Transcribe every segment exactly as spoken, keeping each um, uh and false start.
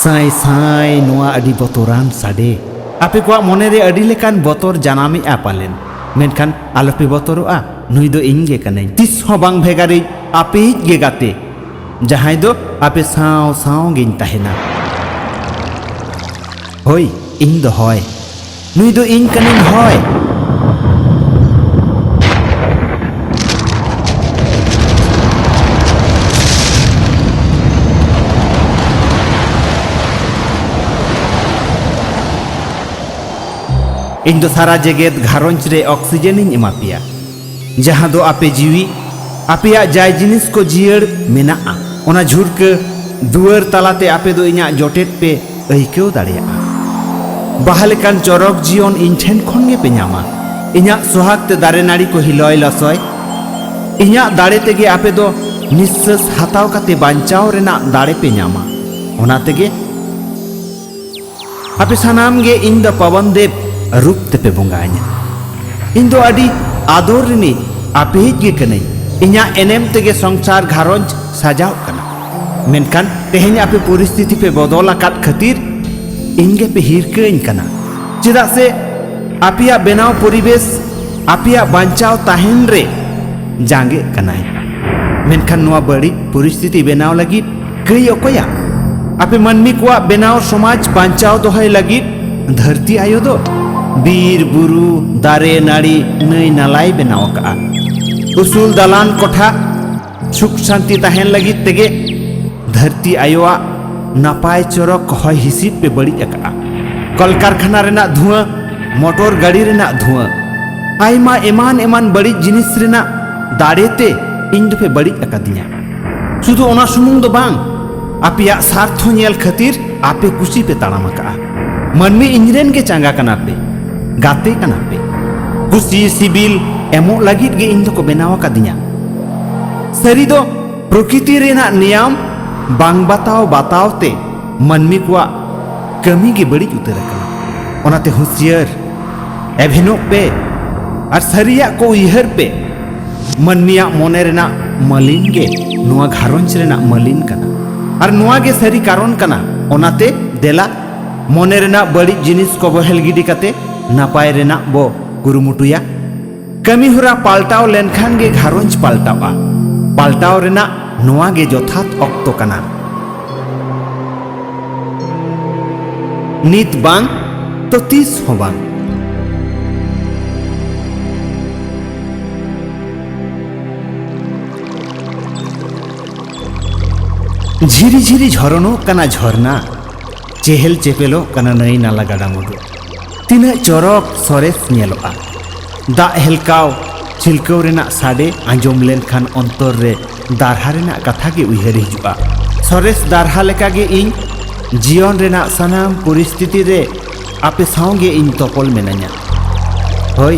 ᱥᱟᱸᱭ ᱥᱟᱸᱭ, ᱱᱚᱣᱟ ᱟᱹᱰᱤ ᱵᱚᱛᱚᱨᱟᱱ ᱥᱟᱰᱮ᱾ ᱟᱯᱮ ᱠᱚᱣᱟᱜ ᱢᱚᱱᱮᱨᱮ ᱟᱹᱰᱤ ᱞᱮᱠᱟᱱ ᱵᱚᱛᱚᱨ ᱡᱟᱱᱟᱢᱮᱜᱼᱟ ᱯᱟᱞᱮᱱ, ᱢᱮᱱᱠᱷᱟᱱ ᱟᱞᱚᱯᱮ ᱵᱚᱛᱚᱨᱚᱜᱼᱟ, ᱱᱩᱭ ᱫᱚ ᱤᱧ ᱜᱮ ᱠᱟᱹᱱᱟᱹᱧ᱾ ᱛᱤᱥ ᱦᱚᱸ ᱵᱟᱝ ᱵᱷᱮᱜᱟᱨᱤᱡ ᱟᱯᱮᱭᱤᱡ ᱜᱮ ᱜᱟᱛᱮ, ᱡᱟᱦᱟᱸᱭ ᱫᱚ ᱟᱯᱮ ᱥᱟᱶ ᱥᱟᱶ ᱜᱤᱧ ᱛᱟᱦᱮᱱᱟ᱾ ᱦᱳᱭ, ᱤᱧ ᱫᱚ ᱦᱚᱭ᱾ ᱱᱩᱭ ᱫᱚ ᱤᱧ ᱠᱟᱹᱱᱟᱹᱧ ᱦᱚᱭ᱾ ᱤᱧ ᱫᱚ ᱥᱟᱨᱟ ᱡᱮᱜᱮᱛ ᱜᱷᱟᱨᱚᱸᱡᱽ ᱨᱮ ᱚᱠᱥᱤᱡᱮᱱ ᱤᱧ ᱮᱢᱟ ᱯᱮᱭᱟ, ᱡᱟᱦᱟᱸ ᱫᱚ ᱟᱯᱮ ᱡᱤᱣᱤ, ᱟᱯᱮᱭᱟᱜ ᱡᱟᱭ ᱡᱤᱱᱤᱥ ᱠᱚ ᱡᱤᱭᱟᱹᱲ ᱢᱮᱱᱟᱜᱼᱟ᱾ ᱚᱱᱟ ᱡᱷᱩᱨᱠᱟᱹ ᱫᱩᱣᱟᱹᱨ ᱛᱟᱞᱟᱛᱮ ᱟᱯᱮ ᱫᱚ ᱤᱧᱟᱹᱜ ᱡᱚᱴᱮᱫ ᱯᱮ ᱟᱹᱭᱠᱟᱹᱣ ᱫᱟᱲᱮᱭᱟᱜᱼᱟ᱾ ᱵᱟᱦᱟ ᱞᱮᱠᱟᱱ ᱪᱚᱨᱚᱠ ᱡᱤᱭᱚᱱ ᱤᱧ ᱴᱷᱮᱱ ᱠᱷᱚᱱ ᱜᱮᱯᱮ ᱧᱟᱢᱟ᱾ ᱤᱧᱟᱹᱜ ᱥᱚᱦᱟᱜ ᱛᱮ ᱫᱟᱨᱮ ᱱᱟᱹᱲᱤ ᱠᱚ ᱦᱤᱞᱚᱭ ᱞᱚᱥᱚᱭ᱾ ᱤᱧᱟᱹᱜ ᱫᱟᱲᱮ ᱛᱮᱜᱮ ᱟᱯᱮ ᱫᱚ ᱱᱤᱥᱥᱟᱹᱥ ᱦᱟᱛᱟᱣ ᱠᱟᱛᱮ ᱵᱟᱧᱪᱟᱣ ᱨᱮᱱᱟᱜ ᱫᱟᱲᱮ ᱯᱮ ᱧᱟᱢᱟ᱾ ᱚᱱᱟ ᱛᱮᱜᱮ ᱟᱯᱮ ᱥᱟᱱᱟᱢ ᱜᱮ ᱤᱧ ᱫᱚ ᱯᱟᱣᱟᱱ ᱫᱮᱵ ᱨᱩᱯ ᱛᱮᱯᱮ ᱵᱚᱸᱜᱟ ᱟᱹᱧᱟ᱾ ᱤᱧ ᱫᱚ ᱟᱹᱰᱤ ᱟᱫᱚᱨ ᱨᱤᱱᱤᱡ ᱟᱯᱮᱭᱤᱡ ᱜᱮ ᱠᱟᱹᱱᱟᱹᱧ᱾ ᱤᱧᱟᱹᱜ ᱮᱱᱮᱢ ᱛᱮᱜᱮ ᱥᱚᱝᱥᱟᱨ ᱜᱷᱟᱨᱚᱸᱡᱽ ᱥᱟᱡᱟᱣᱜ ᱠᱟᱱᱟ᱾ ᱢᱮᱱᱠᱷᱟᱱ ᱛᱮᱦᱮᱧ ᱟᱯᱮ ᱯᱚᱨᱤᱥᱛᱷᱤᱛᱤ ᱯᱮ ᱵᱚᱫᱚᱞ ᱟᱠᱟᱫ ᱠᱷᱟᱹᱛᱤᱨ ᱤᱧ ᱜᱮᱯᱮ ᱦᱤᱨᱠᱟᱹᱧ ᱠᱟᱱᱟ᱾ ᱪᱮᱫᱟᱜ ᱥᱮ ᱟᱯᱮᱭᱟᱜ ᱵᱮᱱᱟᱣ ᱯᱚᱨᱤᱵᱮᱥ ᱟᱯᱮᱭᱟᱜ ᱵᱟᱧᱪᱟᱣ ᱛᱟᱦᱮᱱ ᱨᱮ ᱡᱟᱸᱜᱮᱜ ᱠᱟᱱᱟᱭ᱾ ᱢᱮᱱᱠᱷᱟᱱ ᱱᱚᱣᱟ ᱵᱟᱹᱲᱤᱡ ᱯᱚᱨᱤᱥᱛᱷᱤᱛᱤ ᱵᱮᱱᱟᱣ ᱞᱟᱹᱜᱤᱫ ᱠᱟᱹᱭ ᱚᱠᱚᱭᱟ? ᱟᱯᱮ ᱢᱟᱹᱱᱢᱤ ᱠᱚᱣᱟᱜ ᱵᱮᱱᱟᱣ ᱥᱚᱢᱟᱡᱽ ᱵᱟᱧᱪᱟᱣ ᱫᱚᱦᱚᱭ ᱞᱟᱹᱜᱤᱫ ᱫᱷᱟᱹᱨᱛᱤ ᱟᱭᱳ ᱫᱚ ᱵᱤᱨ, ᱵᱩᱨᱩ, ᱫᱟᱨᱮ, ᱱᱟᱹᱲᱤ, ᱱᱟᱹᱭ, ᱱᱟᱞᱟᱭ ᱵᱮᱱᱟᱣ ᱟᱠᱟᱫᱼᱟ᱾ ᱩᱥᱩᱞ ᱫᱟᱞᱟᱱ ᱠᱚᱴᱷᱟ, ᱥᱩᱠ ᱥᱟᱱᱛᱤ ᱛᱟᱦᱮᱱ ᱞᱟᱹᱜᱤᱫ ᱛᱮᱜᱮ ᱫᱷᱟᱹᱨᱛᱤ ᱟᱭᱳᱣᱟᱜ ᱱᱟᱯᱟᱭ ᱪᱚᱨᱚᱠ ᱦᱚᱭ ᱦᱤᱸᱥᱤᱫ ᱯᱮ ᱵᱟᱹᱲᱤᱡ ᱟᱠᱟᱫᱼᱟ᱾ ᱠᱚᱞᱠᱟᱨᱠᱷᱟᱱᱟ ᱨᱮᱱᱟᱜ ᱫᱷᱩᱣᱟᱹ, ᱢᱚᱴᱚᱨ ᱜᱟᱹᱰᱤ ᱨᱮᱱᱟᱜ ᱫᱷᱩᱣᱟᱹ, ᱟᱭᱢᱟ ᱮᱢᱟᱱ ᱮᱢᱟᱱ ᱵᱟᱹᱲᱤᱡ ᱡᱤᱱᱤᱥ ᱨᱮᱱᱟᱜ ᱫᱟᱲᱮ ᱛᱮ ᱤᱧ ᱫᱚᱯᱮ ᱵᱟᱹᱲᱤᱡ ᱟᱠᱟᱫᱤᱧᱟ᱾ ᱥᱩᱫᱷᱩ ᱚᱱᱟ ᱥᱩᱢᱩᱝ ᱫᱚ ᱵᱟᱝ, ᱟᱯᱮᱭᱟᱜ ᱥᱟᱨᱛᱷᱚ ᱧᱮᱞ ᱠᱷᱟᱹᱛᱤᱨ ᱟᱯᱮ ᱠᱩᱥᱤ ᱯᱮ ᱛᱟᱲᱟᱢ ᱟᱠᱟᱫᱼᱟ᱾ ᱢᱟᱹᱱᱢᱤ ᱤᱧ ᱨᱮᱱ ᱜᱮ ᱪᱟᱸᱜᱟ ᱠᱟᱱᱟ ᱯᱮ, ᱜᱟᱛᱮ ᱠᱟᱱᱟ ᱯᱮ᱾ ᱠᱩᱥᱤ ᱥᱤᱵᱤᱞ ᱮᱢᱚᱜ ᱞᱟᱹᱜᱤᱫ ᱜᱮ ᱤᱧ ᱫᱚᱠᱚ ᱵᱮᱱᱟᱣ ᱟᱠᱟᱫᱤᱧᱟ᱾ ᱥᱟᱹᱨᱤ ᱫᱚ ᱯᱨᱚᱠᱨᱤᱛᱤ ᱨᱮᱱᱟᱜ ᱱᱤᱭᱟᱢ ᱵᱟᱝ ᱵᱟᱛᱟᱣ ᱵᱟᱛᱟᱣ ᱛᱮ ᱢᱟᱹᱱᱢᱤ ᱠᱚᱣᱟᱜ ᱠᱟᱹᱢᱤ ᱜᱮ ᱵᱟᱹᱲᱤᱡ ᱩᱛᱟᱹᱨ ᱟᱠᱟᱱᱟ᱾ ᱚᱱᱟᱛᱮ ᱦᱩᱸᱥᱤᱭᱟᱹᱨ, ᱮᱵᱷᱮᱱᱚᱜ ᱯᱮ ᱟᱨ ᱥᱟᱹᱨᱤᱭᱟᱜ ᱠᱚ ᱩᱭᱦᱟᱹᱨ ᱯᱮ᱾ ᱢᱟᱹᱱᱢᱤᱭᱟᱜ ᱢᱚᱱᱮ ᱨᱮᱱᱟᱜ ᱢᱟᱹᱞᱤᱱ ᱜᱮ ᱱᱚᱣᱟ ᱜᱷᱟᱨᱚᱸᱡᱽ ᱨᱮᱱᱟᱜ ᱢᱟᱹᱞᱤᱱ ᱠᱟᱱᱟ᱾ ᱟᱨ ᱱᱚᱣᱟ ᱜᱮ ᱥᱟᱹᱨᱤ ᱠᱟᱨᱚᱱ ᱠᱟᱱᱟ ᱚᱱᱟᱛᱮ ᱫᱮᱞᱟ, ᱢᱚᱱᱮ ᱨᱮᱱᱟᱜ ᱵᱟᱹᱲᱤᱡ ᱡᱤᱱᱤᱥ ᱠᱚ ᱵᱚᱦᱮᱞ ᱜᱤᱰᱤ ᱠᱟᱛᱮ ᱱᱟᱯᱟᱭ ᱨᱮᱱᱟᱜ ᱵᱚ ᱠᱩᱨᱩᱢᱩᱴᱩᱭᱟ᱾ ᱠᱟᱹᱢᱤ ᱦᱚᱨᱟ ᱯᱟᱞᱴᱟᱣ ᱞᱮᱱᱠᱷᱟᱱ ᱜᱮ ᱜᱷᱟᱨᱚᱸᱡᱽ ᱯᱟᱞᱴᱟᱣᱜᱼᱟ᱾ ᱯᱟᱞᱴᱟᱣ ᱨᱮᱱᱟᱜ ᱱᱚᱣᱟ ᱜᱮ ᱡᱚᱛᱷᱟᱛ ᱚᱠᱛᱚ ᱠᱟᱱᱟ᱾ ᱱᱤᱛ ᱵᱟᱝ ᱛᱚ ᱛᱤᱥ ᱦᱚᱸ ᱵᱟᱝ᱾ ᱡᱷᱤᱨᱤ ᱡᱷᱤᱨᱤ ᱡᱷᱚᱨᱚᱱᱚᱜ ᱠᱟᱱᱟ ᱡᱷᱚᱨᱱᱟ, ᱪᱮᱦᱮᱞ ᱪᱮᱯᱮᱞᱚᱜ ᱠᱟᱱᱟ ᱱᱟᱹᱭ ᱱᱟᱞᱟ ᱜᱟᱰᱟ ᱢᱩᱰᱩ᱾ ᱛᱤᱱᱟᱹᱜ ᱪᱚᱨᱚᱠ ᱥᱚᱨᱮᱥ ᱧᱮᱞᱚᱜᱼᱟ᱾ ᱫᱟᱜ ᱦᱮᱞᱠᱟᱣ ᱪᱷᱤᱞᱠᱟᱹᱣ ᱨᱮᱱᱟᱜ ᱥᱟᱰᱮ ᱟᱸᱡᱚᱢ ᱞᱮᱱᱠᱷᱟᱱ ᱚᱱᱛᱚᱨ ᱨᱮ ᱫᱟᱨᱦᱟ ᱨᱮᱱᱟᱜ ᱠᱟᱛᱷᱟ ᱜᱮ ᱩᱭᱦᱟᱹᱨ ᱦᱤᱡᱩᱜᱼᱟ᱾ ᱥᱚᱨᱮᱥ ᱫᱟᱨᱦᱟ ᱞᱮᱠᱟᱜᱮ ᱤᱧ ᱡᱤᱭᱚᱱ ᱨᱮᱱᱟᱜ ᱥᱟᱱᱟᱢ ᱯᱚᱨᱤᱥᱛᱷᱤᱛᱤ ᱨᱮ ᱟᱯᱮ ᱥᱟᱶ ᱜᱮ ᱤᱧ ᱛᱚᱯᱚᱞ ᱢᱮᱱᱟᱧᱟ᱾ ᱦᱳᱭ,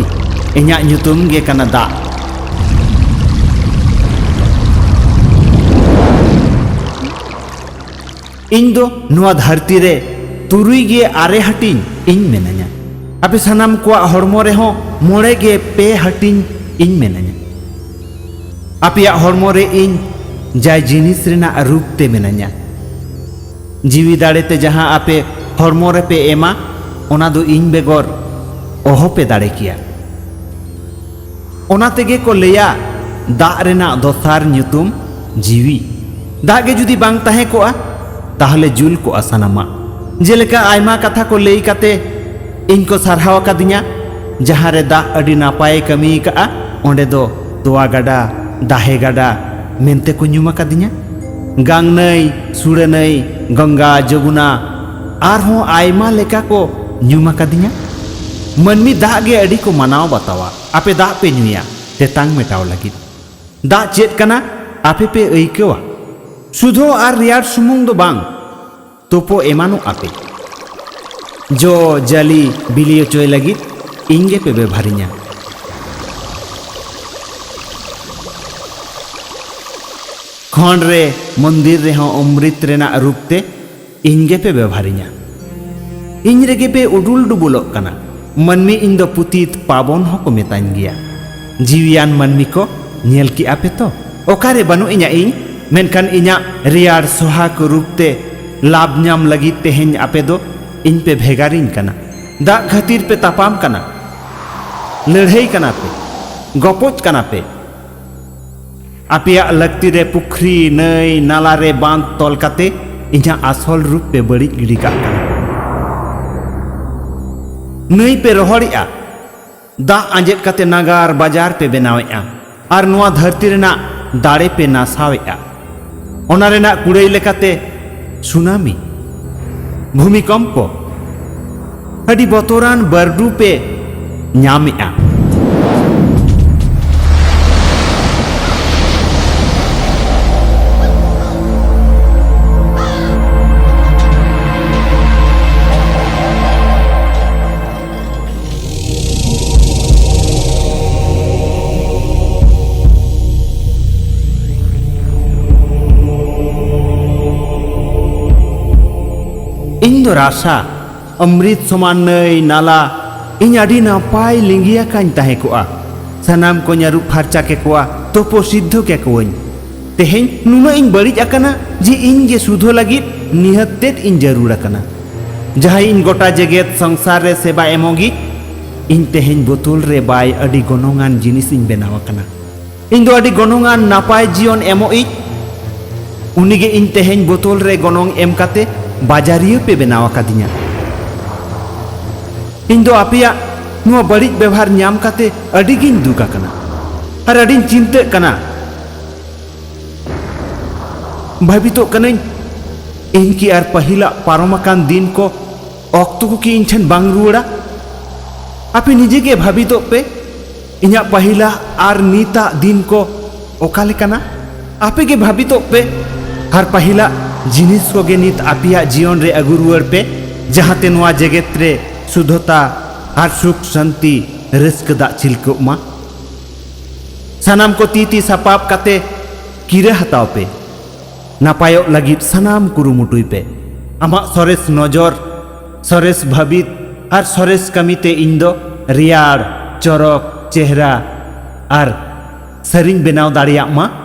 ᱤᱧᱟᱜ ᱧᱩᱛᱩᱢ ᱜᱮ ᱠᱟᱱᱟ ᱫᱟᱜ᱾ ᱤᱧ ᱫᱚ ᱱᱚᱣᱟ ᱫᱷᱟᱹᱨᱛᱤ ᱨᱮ ᱛᱩᱨᱩᱭ ᱜᱮ ᱟᱨᱮ ᱦᱟᱹᱴᱤᱧ ᱤᱧ ᱢᱮᱱᱟᱧᱟ᱾ ᱟᱯᱮ ᱥᱟᱱᱟᱢ ᱠᱚᱣᱟᱜ ᱦᱚᱲᱢᱚ ᱨᱮᱦᱚᱸ ᱢᱚᱬᱮ ᱜᱮ ᱯᱮ ᱦᱟᱹᱴᱤᱧ ᱤᱧ ᱢᱮᱱᱟᱧᱟ᱾ ᱟᱯᱮᱭᱟᱜ ᱦᱚᱲᱢᱚ ᱨᱮ ᱤᱧ ᱡᱟᱭ ᱡᱤᱱᱤᱥ ᱨᱮᱱᱟᱜ ᱨᱩᱯ ᱛᱮ ᱢᱮᱱᱟᱧᱟ᱾ ᱡᱤᱣᱤ ᱫᱟᱲᱮ ᱛᱮ ᱡᱟᱦᱟᱸ ᱟᱯᱮ ᱦᱚᱲᱢᱚ ᱨᱮᱯᱮ ᱮᱢᱟ, ᱚᱱᱟ ᱫᱚ ᱤᱧ ᱵᱮᱜᱚᱨ ᱚᱦᱚᱯᱮ ᱫᱟᱲᱮ ᱠᱮᱭᱟ᱾ ᱚᱱᱟ ᱛᱮᱜᱮ ᱠᱚ ᱞᱟᱹᱭᱟ, ᱫᱟᱜ ᱨᱮᱱᱟᱜ ᱫᱚᱥᱟᱨ ᱧᱩᱛᱩᱢ ᱡᱤᱣᱤ᱾ ᱫᱟᱜ ᱜᱮ ᱡᱩᱫᱤ ᱵᱟᱝ ᱛᱟᱦᱮᱸ ᱠᱚᱜᱼᱟ, ᱛᱟᱦᱞᱮ ᱡᱩᱞ ᱠᱚᱜᱼᱟ ᱥᱟᱱᱟᱢᱟᱜ᱾ ᱡᱮᱞᱮᱠᱟ ᱟᱭᱢᱟ ᱠᱟᱛᱷᱟ ᱠᱚ ᱞᱟᱹᱭ ᱠᱟᱛᱮ ᱤᱧ ᱠᱚ ᱥᱟᱨᱦᱟᱣ ᱟᱠᱟᱫᱤᱧᱟ᱾ ᱡᱟᱦᱟᱸ ᱨᱮ ᱫᱟᱜ ᱟᱹᱰᱤ ᱱᱟᱯᱟᱭᱮ ᱠᱟᱹᱢᱤ ᱟᱠᱟᱫᱼᱟ, ᱚᱸᱰᱮ ᱫᱚ ᱛᱚᱣᱟ ᱜᱟᱰᱟ, ᱫᱟᱦᱮ ᱜᱟᱰᱟ ᱢᱮᱱᱛᱮ ᱠᱚ ᱧᱩᱢ ᱟᱠᱟᱫᱤᱧᱟ᱾ ᱜᱟᱝ ᱱᱟᱹᱭ, ᱥᱩᱲᱟᱹ ᱱᱟᱹᱭ, ᱜᱚᱝᱜᱟ, ᱡᱚᱢᱩᱱᱟ, ᱟᱨᱦᱚᱸ ᱟᱭᱢᱟ ᱞᱮᱠᱟ ᱠᱚ ᱧᱩᱢ ᱟᱠᱟᱫᱤᱧᱟ᱾ ᱢᱟᱹᱱᱢᱤ ᱫᱟᱜ ᱜᱮ ᱟᱹᱰᱤ ᱠᱚ ᱢᱟᱱᱟᱣ ᱵᱟᱛᱟᱣᱟ᱾ ᱟᱯᱮ ᱫᱟᱜ ᱯᱮ ᱧᱩᱭᱟ ᱛᱮᱛᱟᱝ ᱢᱮᱴᱟᱣ ᱞᱟᱹᱜᱤᱫ᱾ ᱫᱟᱜ ᱪᱮᱫ ᱠᱟᱱᱟ ᱟᱯᱮ ᱯᱮ ᱟᱹᱭᱠᱟᱹᱣᱟ᱾ ᱥᱩᱫᱷᱟᱹ ᱟᱨ ᱨᱮᱭᱟᱲ ᱥᱩᱢᱩᱝ ᱫᱚ ᱵᱟᱝ, ᱛᱳᱯᱳ ᱮᱢᱟᱱᱚᱜ ᱟᱯᱮ᱾ ᱡᱚ, ᱡᱟᱹᱞᱤ, ᱵᱤᱞᱤ ᱚᱪᱚᱭ ᱞᱟᱹᱜᱤᱫ ᱤᱧ ᱜᱮᱯᱮ ᱵᱮᱵᱷᱟᱨᱤᱧᱟ᱾ ᱠᱷᱚᱸᱰ ᱨᱮ, ᱢᱚᱱᱫᱤᱨ ᱨᱮᱦᱚᱸ ᱚᱢᱨᱤᱛ ᱨᱮᱱᱟᱜ ᱨᱩᱯ ᱛᱮ ᱤᱧ ᱜᱮᱯᱮ ᱵᱮᱵᱷᱟᱨᱤᱧᱟ᱾ ᱤᱧ ᱨᱮᱜᱮ ᱯᱮ ᱩᱰᱩᱞ ᱰᱩᱵᱩᱞᱚᱜ ᱠᱟᱱᱟ᱾ ᱢᱟᱹᱱᱢᱤ ᱤᱧ ᱫᱚ ᱯᱩᱛᱤᱛ ᱯᱟᱵᱚᱱ ᱦᱚᱸᱠᱚ ᱢᱮᱛᱟᱧ ᱜᱮᱭᱟ᱾ ᱡᱤᱣᱤᱭᱟᱱ ᱢᱟᱹᱱᱢᱤ ᱠᱚ, ᱧᱮᱞ ᱠᱮᱜᱼᱟ ᱯᱮ ᱛᱚ? ᱚᱠᱟᱨᱮ ᱵᱟᱹᱱᱩᱜ ᱤᱧᱟ ᱤᱧ? ᱢᱮᱱᱠᱷᱟᱱ ᱤᱧᱟᱜ ᱨᱮᱭᱟᱲ ᱥᱚᱦᱟᱠ ᱨᱩᱯ ᱛᱮ ᱞᱟᱵᱷ ᱧᱟᱢ ᱞᱟᱹᱜᱤᱫ ᱛᱮᱦᱮᱧ ᱟᱯᱮ ᱫᱚ ᱤᱧ ᱯᱮ ᱵᱷᱮᱜᱟᱨᱤᱧ ᱠᱟᱱᱟ᱾ ᱫᱟᱜ ᱠᱷᱟᱹᱛᱤᱨ ᱯᱮ ᱛᱟᱯᱟᱢ ᱠᱟᱱᱟ, ᱞᱟᱹᱲᱦᱟᱹᱭ ᱠᱟᱱᱟ ᱯᱮ, ᱜᱚᱯᱚᱡ ᱠᱟᱱᱟ ᱯᱮ᱾ ᱟᱯᱮᱭᱟᱜ ᱞᱟᱹᱠᱛᱤ ᱨᱮ ᱯᱩᱠᱷᱨᱤ, ᱱᱟᱹᱭ, ᱱᱟᱞᱟ ᱨᱮ ᱵᱟᱸᱫᱽ ᱛᱚᱞ ᱠᱟᱛᱮ ᱤᱧᱟᱹᱜ ᱟᱥᱚᱞ ᱨᱩᱯ ᱯᱮ ᱵᱟᱹᱲᱤᱡ ᱜᱤᱰᱤ ᱠᱟᱜ ᱠᱟᱱᱟ᱾ ᱱᱟᱹᱭ ᱯᱮ ᱨᱚᱦᱚᱲᱮᱜᱼᱟ, ᱫᱟᱜ ᱟᱸᱡᱮᱫ ᱠᱟᱛᱮ ᱱᱟᱜᱟᱨ ᱵᱟᱡᱟᱨ ᱯᱮ ᱵᱮᱱᱟᱣᱮᱫᱼᱟ ᱟᱨ ᱱᱚᱣᱟ ᱫᱷᱟᱹᱨᱛᱤ ᱨᱮᱱᱟᱜ ᱫᱟᱲᱮ ᱯᱮ ᱱᱟᱥᱟᱣᱮᱫᱼᱟ᱾ ᱚᱱᱟ ᱨᱮᱱᱟᱜ ᱠᱩᱲᱟᱹᱭ ᱞᱮᱠᱟᱛᱮ ᱥᱩᱱᱟᱢᱤ, ᱵᱷᱩᱢᱤᱠᱚᱢᱯᱚ, ᱟᱹᱰᱤ ᱵᱚᱛᱚᱨᱟᱱ ᱵᱟᱹᱨᱰᱩ ᱯᱮ ᱧᱟᱢᱮᱫᱼᱟ᱾ ᱤᱧ ᱫᱚ ᱨᱟᱥᱟ, ᱚᱢᱨᱤᱛ ᱥᱚᱢᱟᱱ ᱱᱟᱹᱭ ᱱᱟᱞᱟ, ᱤᱧ ᱟᱹᱰᱤ ᱱᱟᱯᱟᱭ ᱞᱤᱸᱜᱤ ᱟᱠᱟᱧ ᱛᱟᱦᱮᱸ ᱠᱚᱜᱼᱟ᱾ ᱥᱟᱱᱟᱢ ᱠᱚᱧ ᱟᱹᱨᱩᱵ ᱯᱷᱟᱨᱪᱟ ᱠᱮᱠᱚᱣᱟ, ᱛᱳᱯᱳ ᱥᱤᱫᱽᱫᱷᱚ ᱠᱮᱠᱚᱣᱟᱹᱧ᱾ ᱛᱮᱦᱮᱧ ᱱᱩᱱᱟᱹᱜ ᱤᱧ ᱵᱟᱹᱲᱤᱡ ᱟᱠᱟᱱᱟ ᱡᱮ ᱤᱧ ᱜᱮ ᱥᱩᱫᱷᱚ ᱞᱟᱹᱜᱤᱫ ᱱᱤᱦᱟᱹᱛ ᱛᱮᱫ ᱤᱧ ᱡᱟᱹᱨᱩᱲ ᱟᱠᱟᱱᱟ᱾ ᱡᱟᱦᱟᱸᱭ ᱤᱧ ᱜᱚᱴᱟ ᱡᱮᱜᱮᱛ ᱥᱚᱝᱥᱟᱨ ᱨᱮ ᱥᱮᱵᱟ ᱮᱢᱚᱜᱤᱡ, ᱤᱧ ᱛᱮᱦᱮᱧ ᱵᱳᱛᱳᱞ ᱨᱮ ᱵᱟᱭ ᱟᱹᱰᱤ ᱜᱚᱱᱚᱝᱟᱱ ᱡᱤᱱᱤᱥ ᱤᱧ ᱵᱮᱱᱟᱣ ᱟᱠᱟᱱᱟ᱾ ᱤᱧ ᱫᱚ ᱟᱹᱰᱤ ᱜᱚᱱᱚᱝᱟᱱ ᱱᱟᱯᱟᱭ ᱡᱤᱭᱚᱱ ᱮᱢᱚᱜᱤᱡ, ᱩᱱᱤᱜᱮ ᱤᱧ ᱛᱮᱦᱮᱧ ᱵᱳᱛᱳᱞ ᱨᱮ ᱜᱚᱱᱚᱝ ᱮᱢ ᱠᱟᱛᱮ ᱵᱟᱡᱟᱨᱤᱭᱟᱹ ᱯᱮ ᱵᱮᱱᱟᱣ ᱟᱠᱟᱫᱤᱧᱟ᱾ ᱤᱧ ᱫᱚ ᱟᱯᱮᱭᱟᱜ ᱱᱚᱣᱟ ᱵᱟᱹᱲᱤᱡ ᱵᱮᱣᱦᱟᱨ ᱧᱟᱢ ᱠᱟᱛᱮ ᱟᱹᱰᱤ ᱜᱤᱧ ᱫᱩᱠ ᱟᱠᱟᱱᱟ ᱟᱨ ᱟᱹᱰᱤᱧ ᱪᱤᱱᱛᱟᱹᱜ ᱠᱟᱱᱟ᱾ ᱵᱷᱟᱹᱵᱤᱛᱚᱜ ᱠᱟᱹᱱᱟᱹᱧ, ᱤᱧ ᱠᱤ ᱟᱨ ᱯᱟᱹᱦᱤᱞᱟᱜ ᱯᱟᱨᱚᱢ ᱟᱠᱟᱱ ᱫᱤᱱ ᱠᱚ, ᱚᱠᱛᱚ ᱠᱚ ᱠᱤ ᱤᱧ ᱴᱷᱮᱱ ᱵᱟᱝ ᱨᱩᱣᱟᱹᱲᱟ? ᱟᱯᱮ ᱱᱤᱡᱮ ᱜᱮ ᱵᱷᱟᱹᱵᱤᱛᱚᱜ ᱯᱮ, ᱤᱧᱟᱹᱜ ᱯᱟᱹᱦᱤᱞᱟᱜ ᱟᱨ ᱱᱤᱛᱟᱜ ᱫᱤᱱ ᱠᱚ ᱚᱠᱟ ᱞᱮᱠᱟᱱᱟ? ᱟᱯᱮ ᱜᱮ ᱵᱷᱟᱹᱵᱤᱛᱚᱜ ᱯᱮ᱾ ᱟᱨ ᱯᱟᱹᱦᱤᱞᱟᱜ ᱡᱤᱱᱤᱥ ᱠᱚᱜᱮ ᱱᱤᱛ ᱟᱯᱮᱭᱟᱜ ᱡᱤᱭᱚᱱ ᱨᱮ ᱟᱹᱜᱩ ᱨᱩᱣᱟᱹᱲ ᱯᱮ, ᱡᱟᱦᱟᱸᱛᱮ ᱱᱚᱣᱟ ᱡᱮᱜᱮᱛ ᱨᱮ ᱥᱩᱫᱷᱚᱛᱟ ᱟᱨ ᱥᱩᱠ ᱥᱟᱱᱛᱤ, ᱨᱟᱹᱥᱠᱟᱹ ᱫᱟᱜ ᱪᱷᱤᱞᱠᱟᱹᱜ ᱢᱟ᱾ ᱥᱟᱱᱟᱢ ᱠᱚ ᱛᱤ ᱛᱤ ᱥᱟᱯᱟᱵ ᱠᱟᱛᱮ ᱠᱤᱨᱟᱹ ᱦᱟᱛᱟᱣ ᱯᱮ᱾ ᱱᱟᱯᱟᱭᱚᱜ ᱞᱟᱹᱜᱤᱫ ᱥᱟᱱᱟᱢ ᱠᱩᱨᱩᱢᱩᱴᱩᱭ ᱯᱮ᱾ ᱟᱢᱟᱜ ᱥᱚᱨᱮᱥ ᱱᱚᱡᱚᱨ, ᱥᱚᱨᱮᱥ ᱵᱷᱟᱹᱵᱤᱛ ᱟᱨ ᱥᱚᱨᱮᱥ ᱠᱟᱹᱢᱤᱛᱮ ᱤᱧ ᱫᱚ ᱨᱮᱭᱟᱲ, ᱪᱚᱨᱚᱠ, ᱪᱮᱦᱨᱟ ᱟᱨ ᱥᱟᱹᱨᱤᱧ ᱵᱮᱱᱟᱣ ᱫᱟᱲᱮᱭᱟᱜ ᱢᱟ᱾